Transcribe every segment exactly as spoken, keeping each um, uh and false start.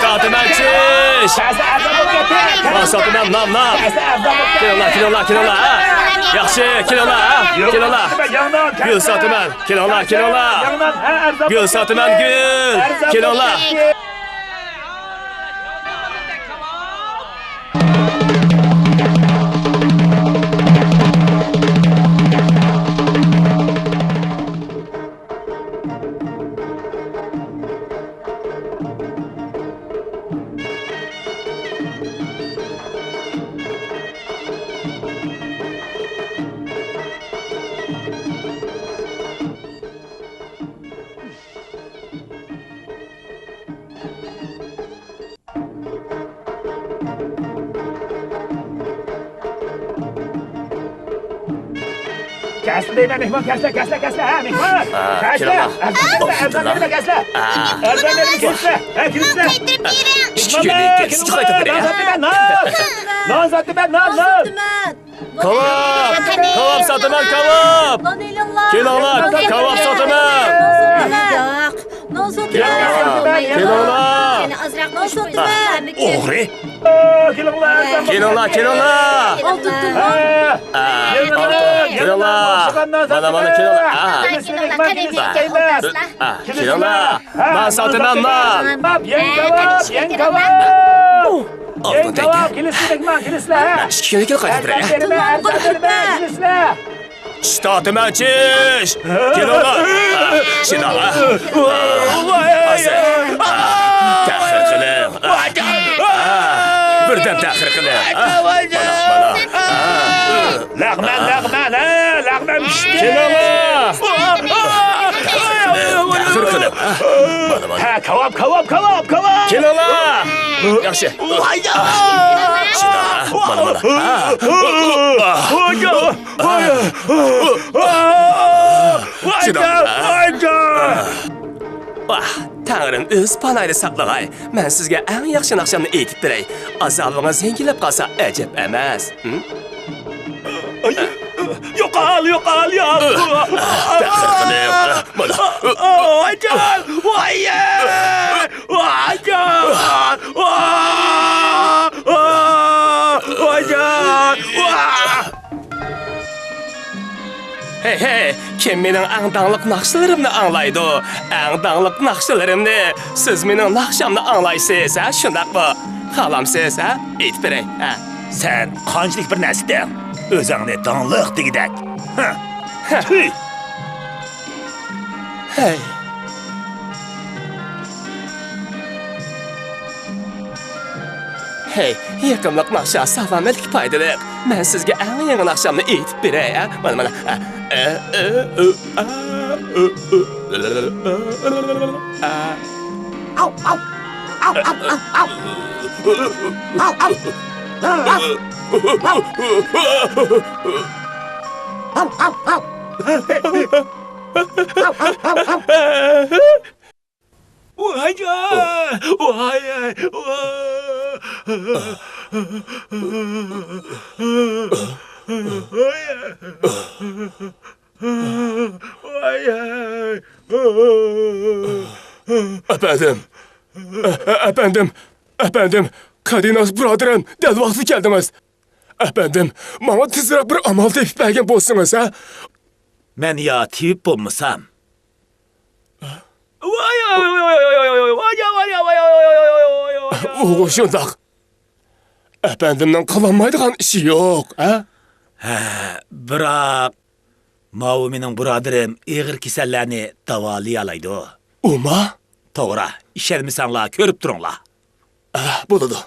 ساتىمەن چىش. مەن ساتىمەن نان، نان. كېلىڭلار، كېلىڭلار، كېلىڭلار، ھە. ياخشى، كېلىڭلار، ھە. كېلىڭلار. گۈل ساتىمەن. كېلىڭلار، كېلىڭلار. گۈل ساتىمەن، گۈل. كېلىڭلار. كەلسە دەيمەن، مېھمان، كەلسە، كەلسە، كەلسە، ھە، مېھمان. ھە، كەلسە. كېلىڭلار. ئەرزان بېرىمە، ئەرزان بېرىمە، كەلسە. ھە. ئەرزان بېرىمە، كېلىسە. ھە، كېلىسە. ئىككى كۈندىن كېيىن سىزگە قايتىپ بېرەي. نان ساتىمەن، نان. نان ساتىمەن، نان، نان. كاۋاپ! كاۋاپ ساتىمەن، كاۋاپ! كېلىڭلار، كاۋاپ ساتىمەن! كېلىڭلار، كېلىڭلار! ئوغرى! كېلىڭلار، كېلىڭلار! كېلىڭلار! مانا، مانا، كېلىڭلار! كېلىڭلار! نان ساتىمەن، نان! يەڭ كاۋاپ، يەڭ كاۋاپ! ئالتۇن تەڭگە. كېلىسىلەر، مېھمان، كېلىسىلەر. مەن ئىككى كۈندىن كېيىن قايتىپ بېرەي. كېلىسىلەر. چىش تارتىمەن، چىش. كېلىڭلار. شۇنداق. تەخىر قىلىڭ. بىردەم تەخىر قىلىڭ. مانا، مانا. لەغمەن، لەغمەن، ھە، لەغمەن پىشتى. كېلىڭلار. تەخىر قىلىڭ. مانا، مانا. ھە، كاۋاپ، كاۋاپ، كاۋاپ، كاۋاپ. كېلىڭلار. ياخشى. ۋايجان! شۇنداق، مانا، مانا. ۋايجان! ۋايجان! ۋاھ، تەڭرىم ئۆز پاناھىدا ساقلىغاي. مەن سىزگە ئەڭ ياخشى ناخشامنى ئېيتىپ بېرەي. ئازابىڭىز يەڭگىللەپ قالسا ئەجەب ئەمەس. ھىم؟ يوقال، يوقال، يوق! تەخىر قىلىڭ. مانا. ۋايجان! ۋايجان! ۋايجان! ۋايجان! ھەي، ھەي، كىم مېنىڭ ئەڭ داڭلىق ناخشىلىرىمنى ئاڭلايدۇ؟ ئەڭ داڭلىق ناخشىلىرىمنى. سىز مېنىڭ ناخشامنى ئاڭلايسىز، ھە؟ شۇنداقمۇ؟ خالامسىز، ھە؟ ئېيتىپ بېرەي، ھە؟ سەن قانچىلىك بىر نەرسىدىڭ؟ ئۆزۈڭنى داڭلىق دېگۈدەك. ھە. ھە. تۈي. ھەي. ھەي، يېقىملىق ناخشا سالامەتلىككە پايدىلىق. مەن سىزگە ئەڭ يېڭى ناخشامنى ئېيتىپ بېرەي، ھە؟ مانا، مانا. ھە. ئە، ئە، ئۆ، ئا، ئۆ، ئۆ. ئا. ۋايجان! ۋاي! ۋاي! ئەپەندىم! ئە-، ئە-، ئەپەندىم! ئەپەندىم! كادىناس بۇرادىرىم، دەل ۋاقتىدا كەلدىڭىز! ئەپەندىم، ماڭا تېزرەك بىر ئامال تېپىپ بەرگەن بولسىڭىز، ھە؟ مەن يا تېۋىپ بولمىسام. ئۇ شۇنداق. ئەپەندىمنىڭ قىلالمايدىغان ئىشى يوق، ھە؟ ھە، بىراق، ماۋۇ مېنىڭ بۇرادىرىم ئېغىر كېسەللەرنى داۋالىيالايدۇ. ئۇما؟ توغرا، ئىشەنمىسەڭلار كۆرۈپ تۇرۇڭلار. ئە، بولىدۇ.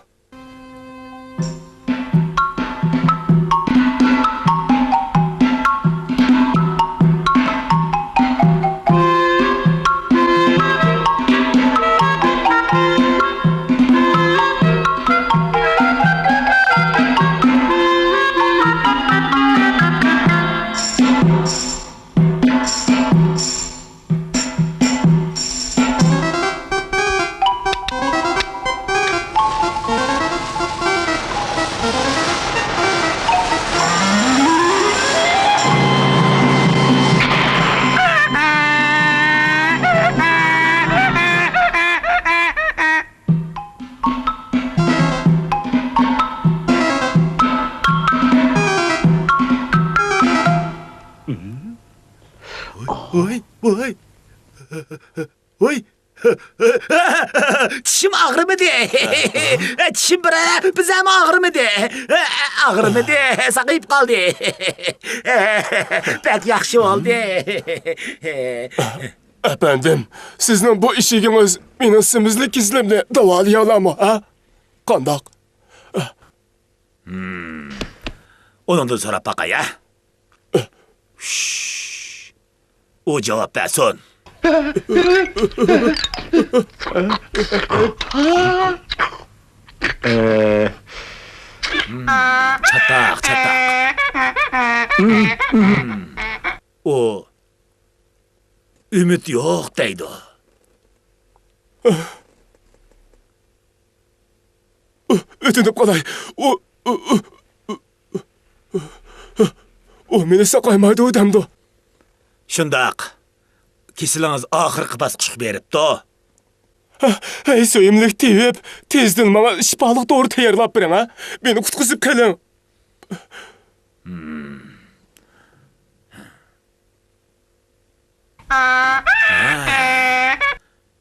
چىشىم ئاغرىمىدى. چىشىم بىر بىزەم ئاغرىمىدى. ئاغرىمىدى، ساقىيىپ قالدى. بەك ياخشى بولدى. ئەپەندىم، سىزنىڭ بۇ ئىشىكىڭىز مېنىڭ سېمىزلىك كېسىلىمنى داۋالىيالامۇ، ھە؟ قانداق؟ ئۇنىڭدىن سوراپ باقاي، ھە؟ ئۇ جاۋاب بەرسۇن. چاتاق، چاتاق. ئۇ ئۈمىد يوق دەيدۇ. ئۆتۈنۈپ قالاي. ئۇ، ئۇ، ئۇ، ئۇ، ئۇ مېنى ساقايمايدۇ دەمدۇ؟ شۇنداق. كېسىلىڭىز ئاخىرقى باسقۇچقا بېرىپتۇ. ھەي، سۆيۈملۈك تېۋىپ، تېزدىن ماڭا شىپالىق دورا تەييارلاپ بېرىڭ، ھە؟ مېنى قۇتقۇزۇپ قېلىڭ.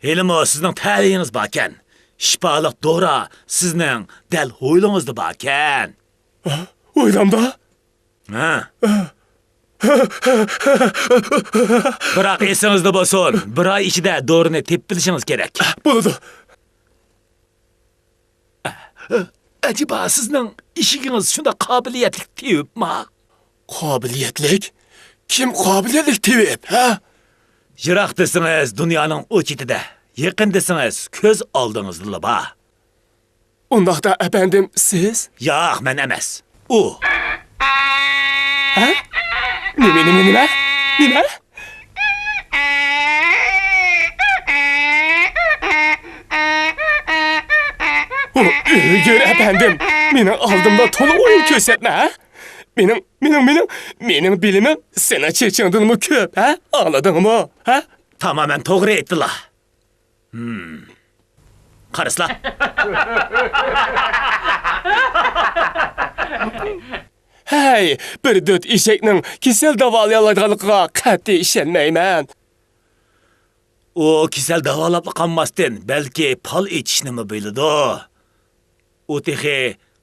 ھېلىمۇ سىزنىڭ تەلىيىڭىز باركەن. شىپالىق دورا سىزنىڭ دەل ھويلىڭىزدا باركەن. ھويلامدا؟ ھە. بىراق ئېسىڭىزدە بولسۇن، بىر ئاي ئىچىدە دورىنى تېپىپ بېرىشىڭىز كېرەك. بولىدۇ. ئەجەبا سىزنىڭ ئىشىكىڭىز شۇنداق قابىلىيەتلىك تېۋىپما؟ قابىلىيەتلىك؟ كىم قابىلىيەتلىك تېۋىپ، ھە؟ يىراق دېسىڭىز دۇنيانىڭ ئۇ چېتىدە، يېقىن دېسىڭىز كۆز ئالدىڭىزدىلا بار. ئۇنداقتا ئەپەندىم سىز؟ ياق، مەن ئەمەس. ئۇ. ھە؟ نېمە، نېمە، نېمە؟ نېمە؟ ئۇ ئۆلگۈر ئەپەندىم، مېنىڭ ئالدىمدا تولا ئويۇن كۆرسەتمە، ھە؟ مېنىڭ، مېنىڭ، مېنىڭ، مېنىڭ بىلىمىم سېنىڭ چېچىڭدىنمۇ كۆپ، ھە؟ ئاڭلىدىڭمۇ، ھە؟ تامامەن توغرا ئېيتتىلا. ھىم. قارىسىلا. ھەي، بىر دۆت ئېشەكنىڭ كېسەل داۋالىيالايدىغانلىقىغا قەتئىي ئىشەنمەيمەن. ئۇ كېسەل داۋالاپلا قالماستىن، بەلكى پال ئېچىشنىمۇ بىلىدۇ. ئۇ تېخى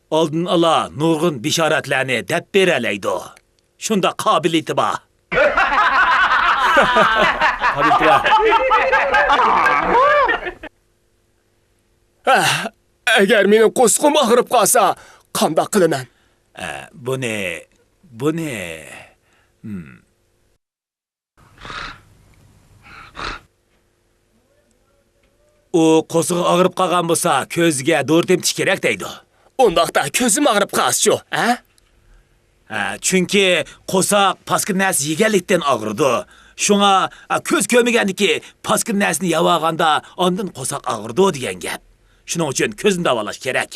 ئالدىن ئالا نۇرغۇن بېشارەتلەرنى دەپ بېرەلەيدۇ. شۇنداق قابىلىيىتى بار. قابىلىيىتى بار. ئەھ، ئەگەر مېنىڭ قورسىقىم ئاغرىپ قالسا، قانداق قىلىمەن؟ ئە، بۇنى، بۇنى، ھىم. ئۇ قورسىقى ئاغرىپ قالغان بولسا، كۆزىگە دورا تېمىتىش كېرەك دەيدۇ. ئۇنداقتا كۆزۈم ئاغرىپ قالسىچۇ، ھە؟ ھە، چۈنكى قورساق پاسكىنا نەرسە يېگەنلىكتىن ئاغرىدۇ. شۇڭا، ھە، كۆز كۆرمىگەندىكى پاسكىنا نەرسىنى يەۋالغاندا، ئاندىن قورساق ئاغرىدۇ دېگەن گەپ. شۇنىڭ ئۈچۈن كۆزنى داۋالاش كېرەك.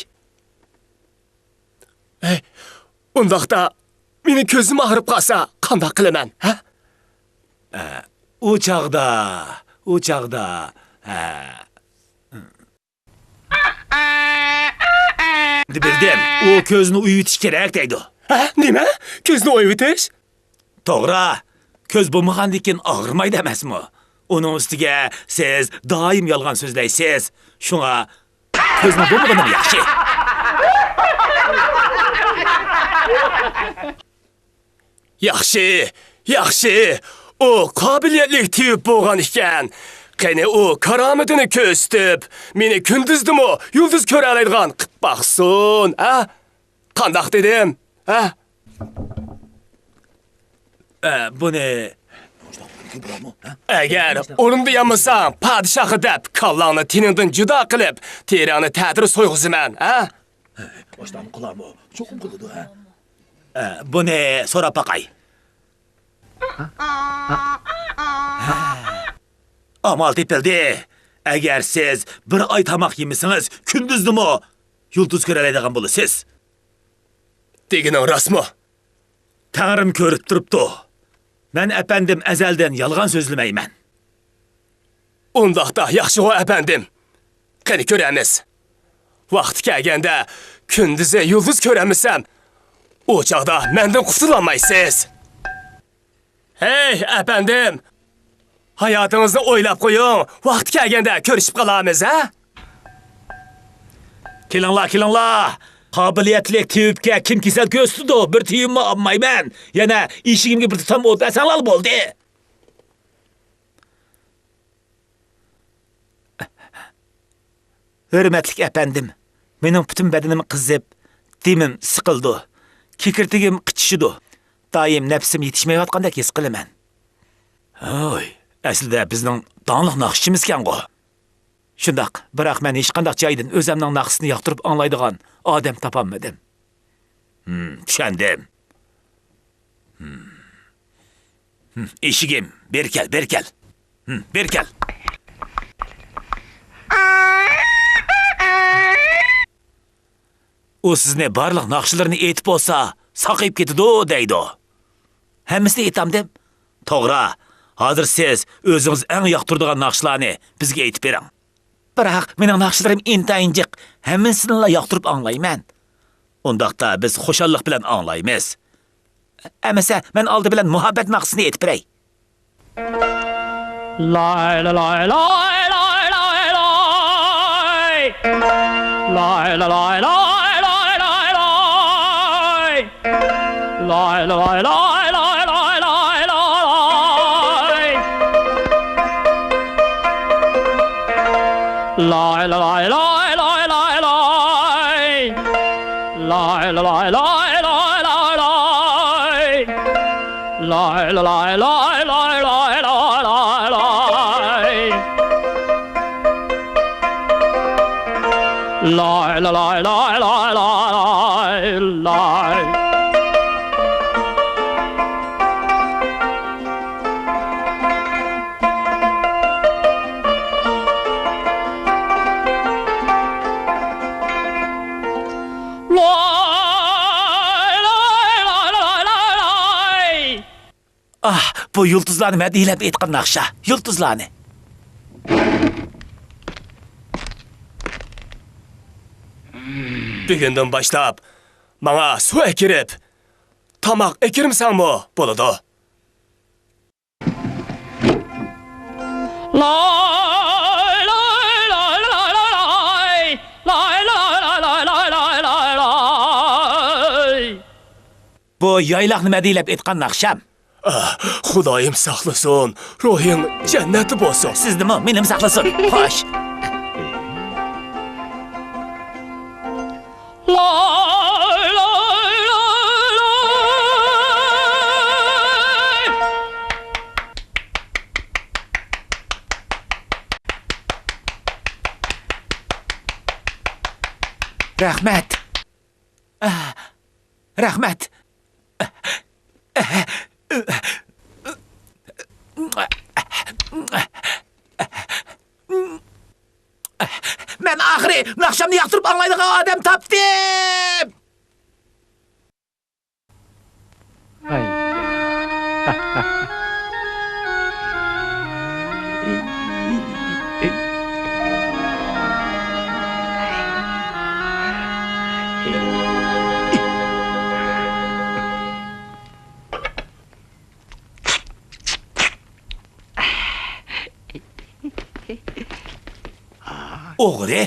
ھەي، ئۇنداقتا مېنىڭ كۆزۈم ئاغرىپ قالسا قانداق قىلىمەن، ھە؟ ئە، ئۇ چاغدا، ئۇ چاغدا، ھە. ئەمدى بىلدىم، ئۇ كۆزنى ئويۇۋېتىش كېرەك دەيدۇ. ھە؟ نېمە؟ كۆزنى ئويۇۋېتىش؟ توغرا، كۆز بولمىغاندىن كېيىن ئاغرىمايدۇ ئەمەسمۇ؟ ئۇنىڭ ئۈستىگە سىز دائىم يالغان سۆزلەيسىز. شۇڭا كۆزنىڭ بولمىغىنىمۇ ياخشى. ياخشى، ياخشى. ئۇ قابىلىيەتلىك تېۋىپ بولغان ئىكەن. قېنى ئۇ كارامىتىنى كۆرسىتىپ، مېنى كۈندۈزدىمۇ يۇلتۇز كۆرەلەيدىغان قىپ باقسۇن، ھە؟ قانداق دېدىم، ھە؟ ئە، بۇنى ئەگەر ئورنىدا يانمىساڭ، پادىشاھقا دەپ كاللاڭنى تېنىڭدىن جۇدا قىلىپ، تېرەڭنى تەتۈر سويغۇزىمەن، ھە؟ ئاشتان قىلارمۇ؟ چوقۇم قىلىدۇ، ھە؟ ئە، بۇنى سوراپ باقاي. ئامال تېپىلدى. ئەگەر سىز بىر ئاي تاماق يېمىسىڭىز، كۈندۈزدىمۇ يۇلتۇز كۆرەلەيدىغان بولىسىز. دېگىنىڭ راستمۇ؟ تەڭرىم كۆرۈپ تۇرۇپتۇ. مەن ئەپەندىم ئەزەلدىن يالغان سۆزلىمەيمەن. ئۇنداقتا ياخشىغۇ ئەپەندىم. قېنى كۆرەمىز. ۋاقتى كەلگەندە كۈندۈزى يۇلتۇز كۆرەلمىسەم، ئۇ چاغدا مەندىن قۇتۇلالمايسىز. ھەي، ئەپەندىم! ھاياتىڭىزنى ئويلاپ قويۇڭ، ۋاقتى كەلگەندە كۆرۈشۈپ قالارمىز، ھە؟ كېلىڭلار، كېلىڭلار! قابىلىيەتلىك تېۋىپكە كىم كېسەل كۆرسىتىدۇ، بىر تىيىنمۇ ئالمايمەن. يەنە ئېشىكىمگە بىر تۇتام ئوت بەرسەڭلار بولدى. ھۆرمەتلىك ئەپەندىم، مېنىڭ پۈتۈن بەدىنىم قىزىپ، دېمىم سىقىلىدۇ، كېكىرتىكىم قىچىشىدۇ، دائىم نەپىسىم يېتىشمەيۋاتقاندەك ھېس قىلىمەن. ھوي، ئەسلىدە بىزنىڭ داڭلىق ناخشىچىمىزكەنغۇ. شۇنداق، بىراق مەن ھېچقانداق جايدىن ئۆزەمنىڭ ناخشىسىنى ياقتۇرۇپ ئاڭلايدىغان ئادەم تاپالمىدىم. ھىم، چۈشەندىم. ھىم. ھىم، ئېشىكىم، بېرى كەل، بېرى كەل. ھىم، بېرى كەل. ئۇ سىزنى بارلىق ناخشىلىرىنى ئېيتىپ بولسا، ساقىيىپ كېتىدۇ دەيدۇ. ھەممىسىنى ئېيتامدىم؟ توغرا. ھازىر سىز ئۆزىڭىز ئەڭ ياقتۇرىدىغان ناخشىلارنى بىزگە ئېيتىپ بېرىڭ. بىراق مېنىڭ ناخشىلىرىم ئىنتايىن جىق، ھەممىسىنىلا ياقتۇرۇپ ئاڭلايمەن. ئۇنداقتا بىز خۇشاللىق بىلەن ئاڭلايمىز. ئەمىسە، مەن ئالدى بىلەن مۇھەببەت ناخشىسىنى ئېيتىپ بېرەي. لاي لاي لاي لاي لاي لاي. لاي لاي لاي لاي لاي لاي لاي. لاي لاي لاي لاي لاي لاي لاي. لاي لاي لاي لاي لاي لاي. لاي لاي لاي لاي لاي لاي. لاي لاي لاي لاي لاي لاي لاي. لاي لاي لاي لاي لاي لاي لاي. ئاھ، بۇ يۇلتۇزلارنى مەدھىيەلەپ ئېيتقان ناخشا. يۇلتۇزلارنى. بۈگۈندىن باشلاپ ماڭا سۇ ئەكىرىپ، تاماق ئەكىرمىسەڭمۇ بولىدۇ. لاي لاي لاي لاي لاي لاي. لاي لاي لاي لاي لاي لاي لاي. بۇ يايلاقنى مەدھىيەلەپ ئېيتقان ناخشام. ئاھ، خۇدايىم ساقلىسۇن، روھىڭ جەننەتتە بولسۇن. سىزنىمۇ مېنىمۇ ساقلىسۇن. خوش. لاي لاي لاي لاي. رەھمەت. ئاھ، رەھمەت. مەن ئاخىرى ناخشامنى ياقتۇرۇپ ئاڭلايدىغان ئادەم تاپتىم! ئوغرى!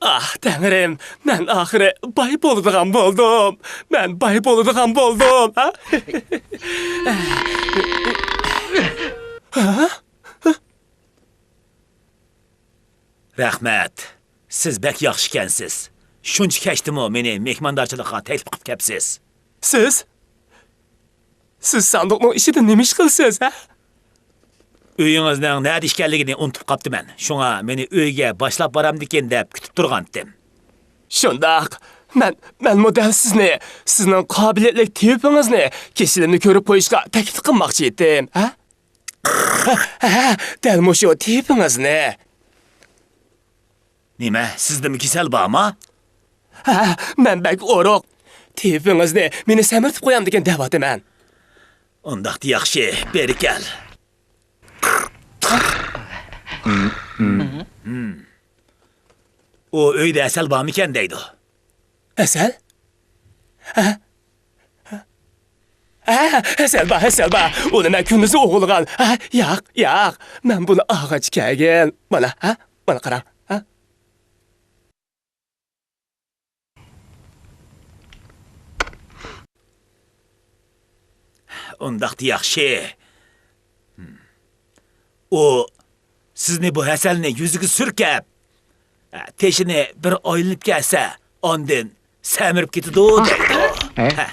ئاھ، تەڭرىم، مەن ئاخىرى باي بولىدىغان بولدۇم. مەن باي بولىدىغان بولدۇم. ھە؟ ھە؟ رەھمەت. سىز بەك ياخشىكەنسىز. شۇنچە كەچتىمۇ مېنى مېھماندارچىلىققا تەكلىپ قىلىپ كەپسىز. سىز؟ سىز ساندۇقنىڭ ئىچىدە نېمە ئىش قىلىسىز، ھە؟ ئۆيىڭىزنىڭ نەدە ئىكەنلىكىنى ئۇنتۇپ قاپتىمەن. شۇڭا مېنى ئۆيگە باشلاپ بارامدىكىن دەپ كۈتۈپ تۇرغانتىم. شۇنداق. مەن، مەنمۇ دەل سىزنى، سىزنىڭ قابىلىيەتلىك تېۋىپىڭىزنى، كېسىلىمنى كۆرۈپ قويۇشقا تەكلىپ قىلماقچى ئىدىم. ھە؟ ھە، دەل مۇشۇ تېۋىپىڭىزنى. نېمە، سىزدىمۇ كېسەل بارما؟ ھە، مەن بەك ئورۇق. تېۋىپىڭىزنى مېنى سەمرىتىپ قويامدىكىن دەۋاتىمەن. ئۇنداقتا ياخشى، بېرى كەل. ئۇ ئۆيدە ھەسەل بارمىكەن دەيدۇ. ھەسەل؟ ھە؟ ھە، ھەسەل بار، ھەسەل بار. ئۇنى مەن كۈندۈزى ئوغرىلىغان. ھە، ياق، ياق. مەن بۇنى ئالغاچ كەلگىن. مانا، ھە؟ مانا قاراڭ. ھە؟ ئۇنداقتا ياخشى. ئۇ سىزنى بۇ ھەسەلنى يۈزىگە سۈركەپ، تېشىنى بىر ئايلىنىپ كەلسە، ئاندىن سەمرىپ كېتىدۇ دەيدۇ. ھە.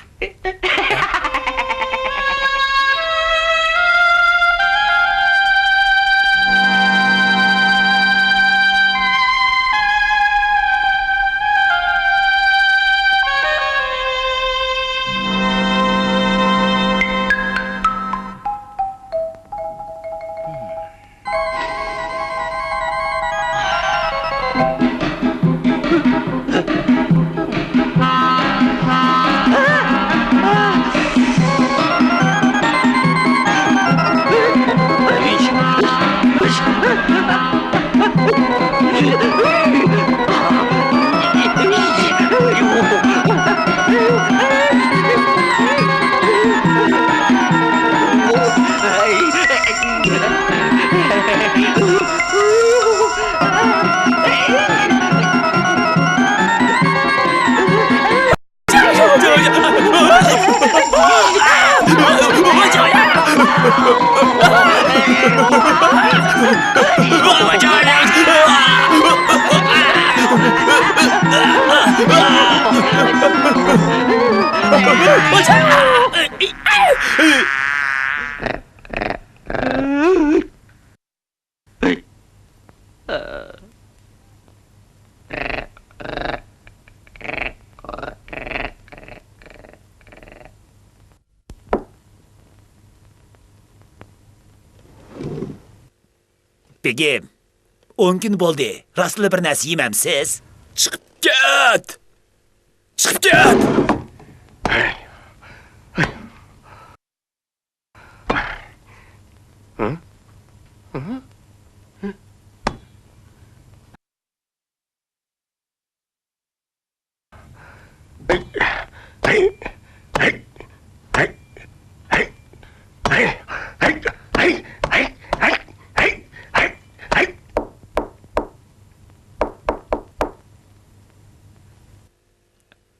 بېگىم، ئون كۈن بولدى، راستلا بىر نەرسە يېمەمسىز؟ چىقىپ كەت! چىقىپ كەت!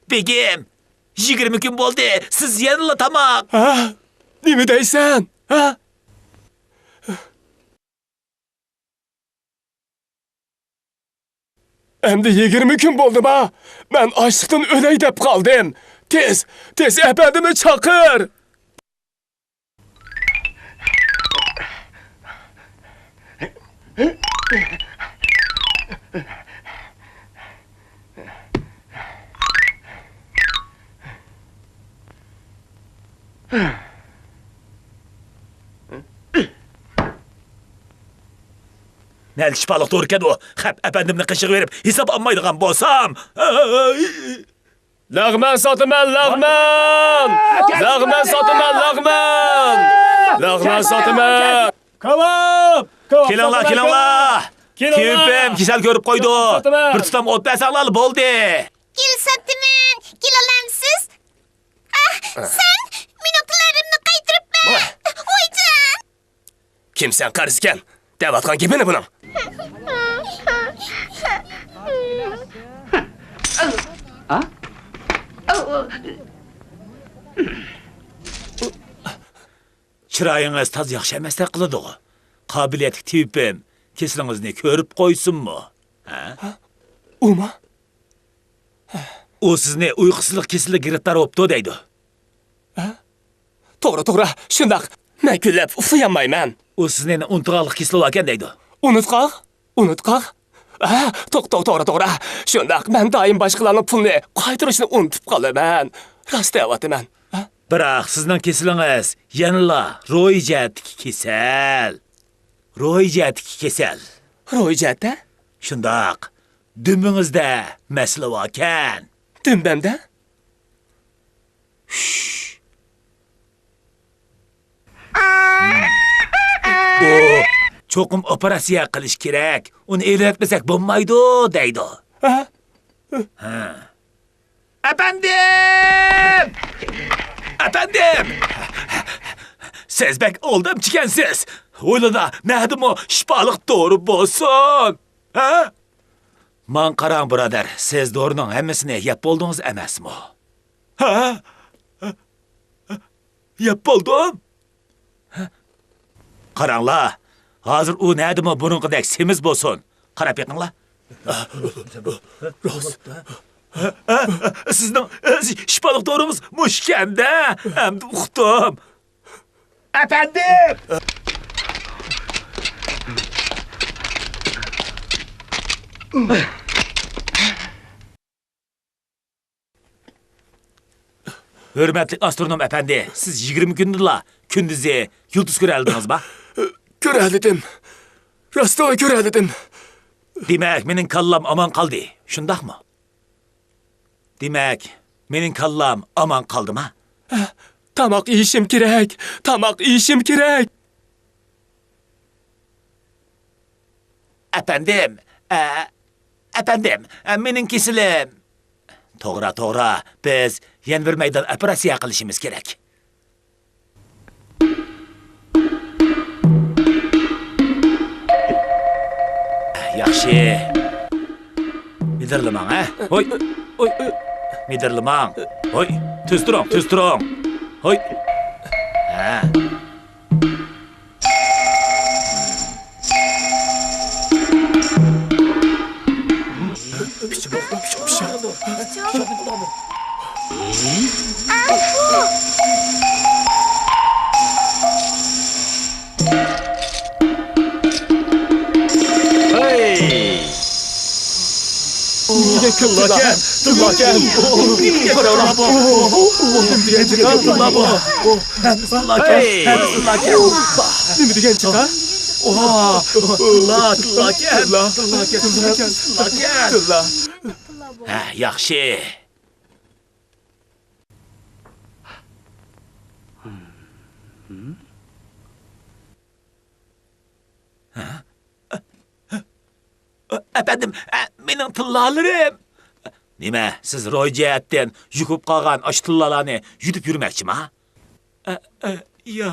بېگىم، يىگىرمە كۈن بولدى، سىز يەنىلا تاماق. ھە؟ نېمە دەيسەن؟ ھە؟ ئەمدى يىگىرمە كۈن بولدىما؟ مەن ئاچلىقتىن ئۆلەي دەپ قالدىم. تېز، تېز ئەپەندىمنى چاقىر! نەدىكى شىپالىق دورىكەن ئۇ؟ خەپ ئەپەندىمنى قېشىغا بېرىپ ھېساب ئالمايدىغان بولسام. لەغمەن ساتىمەن، لەغمەن! لەغمەن ساتىمەن! كاۋاپ! كاۋاپ كېلىڭلار، ساتىمەن، كېلىڭلار! كاۋاپ! كېلىڭلار! تېۋىپىم كېسەل كۆرۈپ قويدۇ. ساتىمەن! بىر تۇتام ئوت بەرسەڭلار بولدى. گۈل ساتىمەن، گۈل ئالامسىز؟ ئاھ، سەن مېنىڭ پۇللىرىمنى قايتۇرۇپ بەر. ۋايجان! كىمسەن قارىسىكەن؟ دەۋاتقان گېپى نېمە بۇنىڭ؟ چىرايىڭىز تازا ياخشى ئەمەستەك قىلىدىغۇ. قابىلىيەتلىك تېۋىپىم كېسىلىڭىزنى كۆرۈپ قويسۇنمۇ؟ ھە؟ ئۇما؟ ئۇ سىزنى ئۇيقۇسىزلىق كېسىلىگە گىرىپتار بوپتۇ دەيدۇ. ھە؟ توغرا، توغرا، شۇنداق. مەن كۈنلەپ ئۇخلىيالمايمەن. ئۇ سىزنى ئۇنتۇغانلىق كېسىلى باركەن دەيدۇ. ئۇنتقاق؟ ئۇنتقاق؟ ھە، توغ-، توغ-، توغرا، توغرا. شۇنداق، مەن دائىم باشقىلارنىڭ پۇلىنى قايتۇرۇشنى ئۇنتۇپ قالىمەن. راست دەۋاتىمەن. ھە؟ بىراق سىزنىڭ كېسىلىڭىز يەنىلا روھىي جەھەتتىكى كېسەل. روھىي جەھەتتىكى كېسەل. روھىي جەھەتتە؟ شۇنداق. دۈمبىڭىزدە مەسىلە باركەن. دۈمبەمدە؟ ئۇ، چوقۇم ئوپېراتسىيە قىلىش كېرەك، ئۇنى ئېلىۋەتمىسەك بولمايدۇ دەيدۇ. ھە؟ ھە. ئەپەندىم! ئەپەندىم! سىز بەك ئالدامچىكەنسىز. ھويلىدا نەدىمۇ شىپالىق دورا بولسۇن؟ ھە؟ ماڭا قاراڭ، بۇرادەر، سىز دورىنىڭ ھەممىسىنى يەپ بولدىڭىز ئەمەسمۇ؟ ھە؟ يەپ بولدۇم. قاراڭلار، ھازىر ئۇ نەدىمۇ بۇرۇنقىدەك سېمىز بولسۇن. قاراپ بېقىڭلار. راست. سىزنىڭ شىپالىق دورىڭىز مۇشۇكەن-دە. ئەمدى ئۇقتۇم. ئەپەندىم! ھۆرمەتلىك ئاسترونوم ئەپەندى، سىز يىگىرمە كۈندىلا كۈندۈزى يۇلتۇز كۆرەلىدىڭىزما؟ كۆرەلىدىم. راستىنلا كۆرەلىدىم. دېمەك، مېنىڭ كاللام ئامان قالدى، شۇنداقمۇ؟ دېمەك، مېنىڭ كاللام ئامان قالدىما؟ تاماق يېيىشىم كېرەك، تاماق يېيىشىم كېرەك. ئەپەندىم، ئە، ئەپەندىم، ئە، مېنىڭ كېسىلىم. توغرا، توغرا، بىز يەنە بىر مەيدان ئوپېراتسىيە قىلىشىمىز كېرەك. ياخشى. مىدىرلىماڭ، ھە؟ ھوي، ھوي. مىدىرلىماڭ. ھوي، تۈز تۇرۇڭ، تۈز تۇرۇڭ. ھوي. ھە. ھەي! تىللاكەن، تىللاكەن. قاراڭلار بۇ. نېمە دېگەن چاقا، تىللا بۇ. ھەي! نېمە دېگەن چاقا؟ تىللا، تىللاكەن، تىللاكەن، تىللاكەن. ھە، ياخشى. ئەپەندىم، ئە، مېنىڭ تىللالىرىم! نېمە، سىز روھىي جەھەتتىن يۇقۇپ قالغان ئاشۇ تىللالارنى يۈدۈپ يۈرمەكچىما؟ ئە، ئە، يا.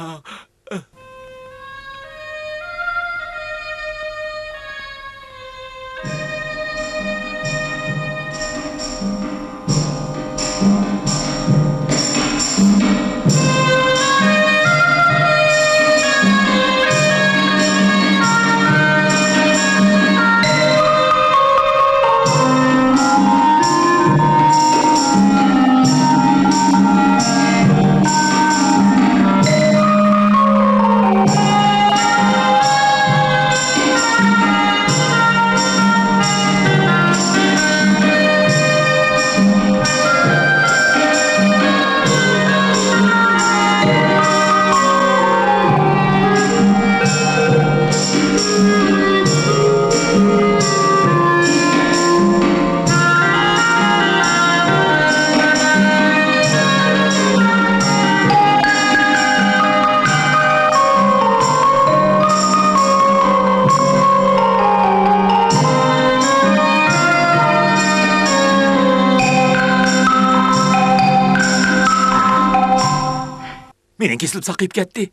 مېنىڭ كېسىلىم ساقىيىپ كەتتى.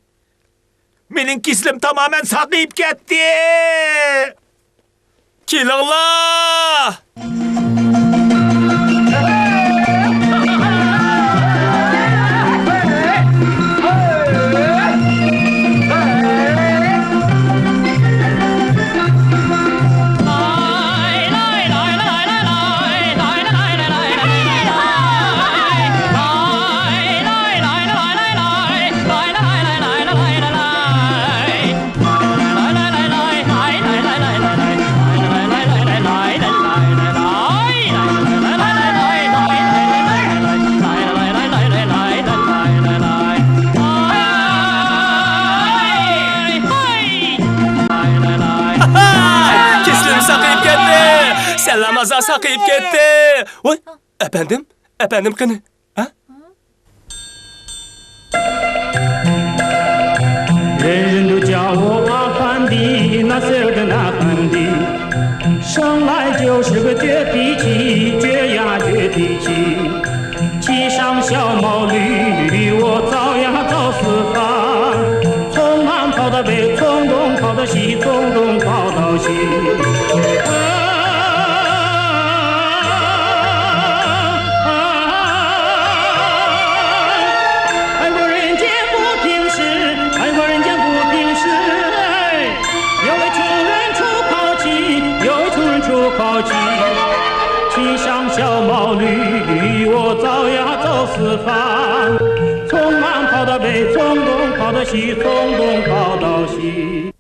مېنىڭ كېسىلىم تامامەن ساقىيىپ كەتتى. كېلىڭلار! ئەللامازا ساقىيىپ كەتتى. ۋاي، ئەپەندىم، ئەپەندىم قېنى؟ ھە؟ 人人都叫我阿凡提，那是个那凡提。生来就是个倔脾气，倔呀倔脾气。七上小毛驴，我招呀招四方。从南跑到北，从东跑到西，从东跑到西。啊，啊，啊，啊。 爱国人间不平时，爱国人间不平时，哎，有位穷人出口气，有位穷人出口气。骑上小毛驴，我走呀走四方，从南跑到北，从东跑到西，从东跑到西。